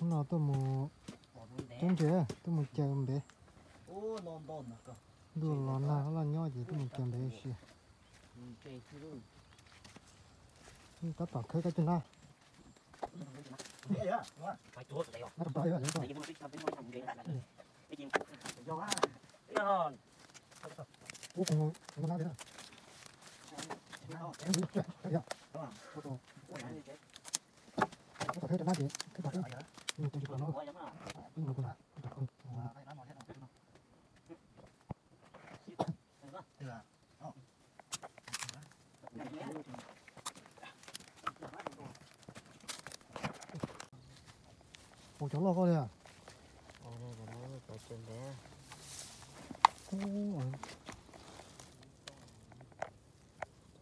Hnub no tuaj mus tsob ntses, tuaj mus caws ntev. Ntuj los nag loj nyob ces tuaj mus caws ntev ua si. Tab tom khawb kab cag nab. Ua cov loj koj li.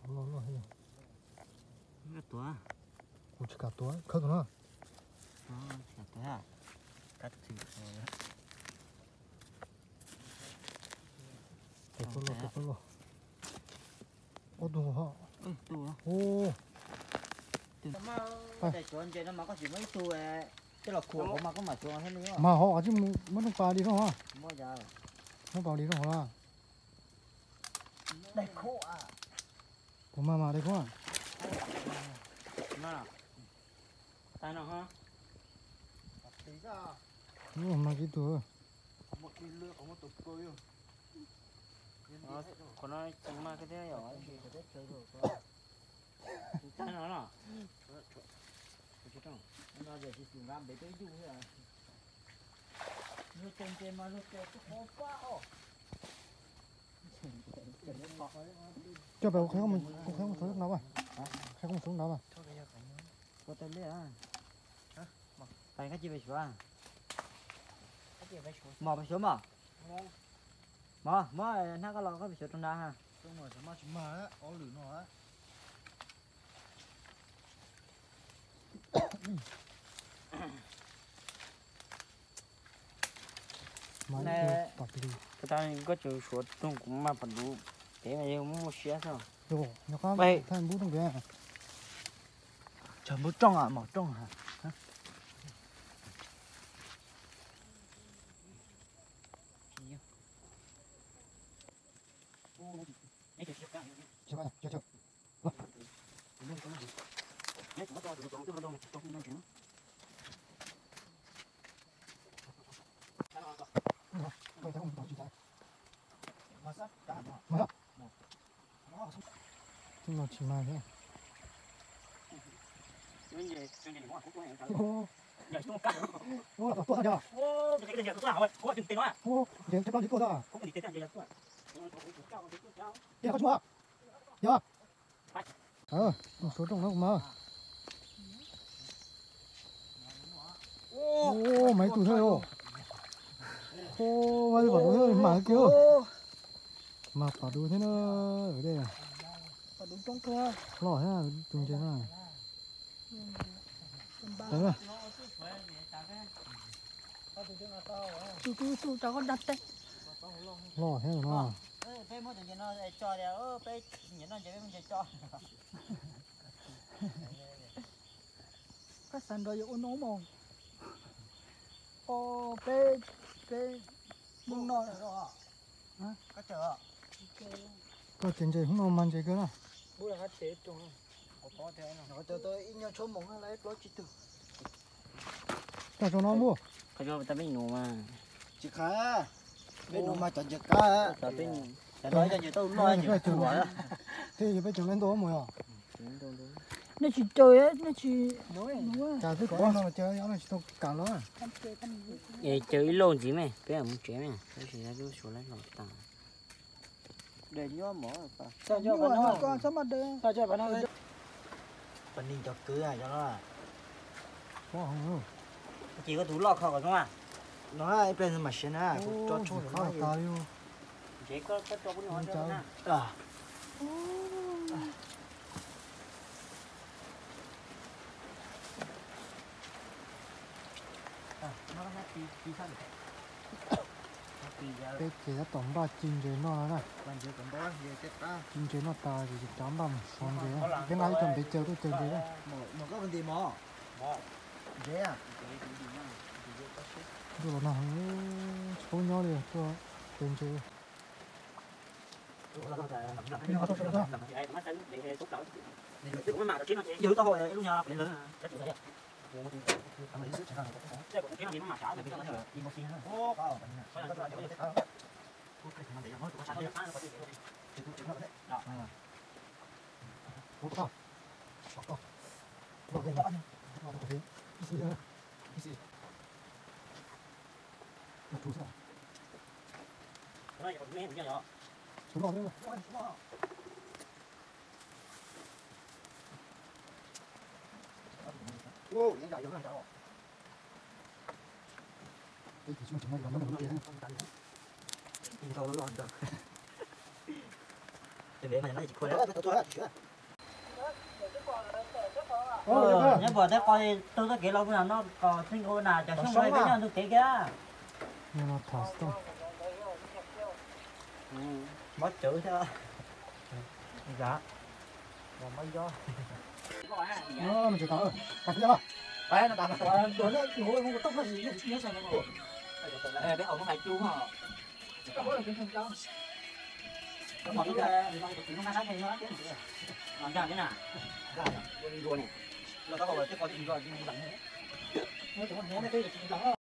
Cov loj loj. Kuv tsis kam tuav, khawb tus no. Tus loj, tus loj. Ob tug ho. Mas ho tsis muab rooj pas li rooj. Muab pas li rooj hauv lawm. Puas mag mas dai khuab. Mag ib tug. Qhov no tseem mag thiab yom. Tag no no. Coj pem, kuv qhia koj mus xauv no, qhia koj mus xauv no. Mos pem xyuav mos. Mos, mos, hnab koj los koj pem xyuav rau nrad ha. Koj tau koj tseem suav rooj kuv mag pas duv, pem mas yog muaj muaj siab xwb. Tshav npub rooj, mos rooj. Tsis mag thiab. Ua, tom tuaj tag nrho. Ua, ntev cov plaub ntsib tuaj tag. Ua, ntev cov plaub ntsib tuaj tag. Yog koj tsis muaj. Yog. Mus suav rooj no mas. Ua, mas ib tug thiab os. Ua, mas pom duv thiab mas kiag. Mas pom duv thiab na. Loj thiab tus ntses na. Tawm na. Tus tus tus rau koj dag teb. Loj thiab no. Koj xav nrog yus ua no mos. Peb, peb mus no. Koj tsev ntses hnub no mag ntses kawg na. Coj tso no npua. Tsis qab, peb nuv mas cov ntses qab. Tej yog peb cov lej ntuj mus yog. Nej tsis caw, nej tsis. Cas twb kom no mas caw, ob no tsis tau kam los. Es caw ib lauj ntxiv me, peb mus tsev me, tab sis lub suav lawv los tas. Pas nis cov kwv cov no. Ces koj tus loj kho kom zoo a. No ib pliag mam siav na, kuv tso tshooj qab tas li. Ntsev koj tso pub no. Peb ces tab tom npaj ci ntses noj no na. Ci ntses noj tas ces rov npaj mus suav ntses. Peb nqa ib co ntev caw tuaj caw ntses na. Tuaj los no heev, tsis paub nyob li, tuaj pem ntses. Nyob pom tej qos, tug txoj kev los mus no kom txij nkaus na cov xyoob peb nyob ntug kev kiag. Mob cawv thiab. Mob yob.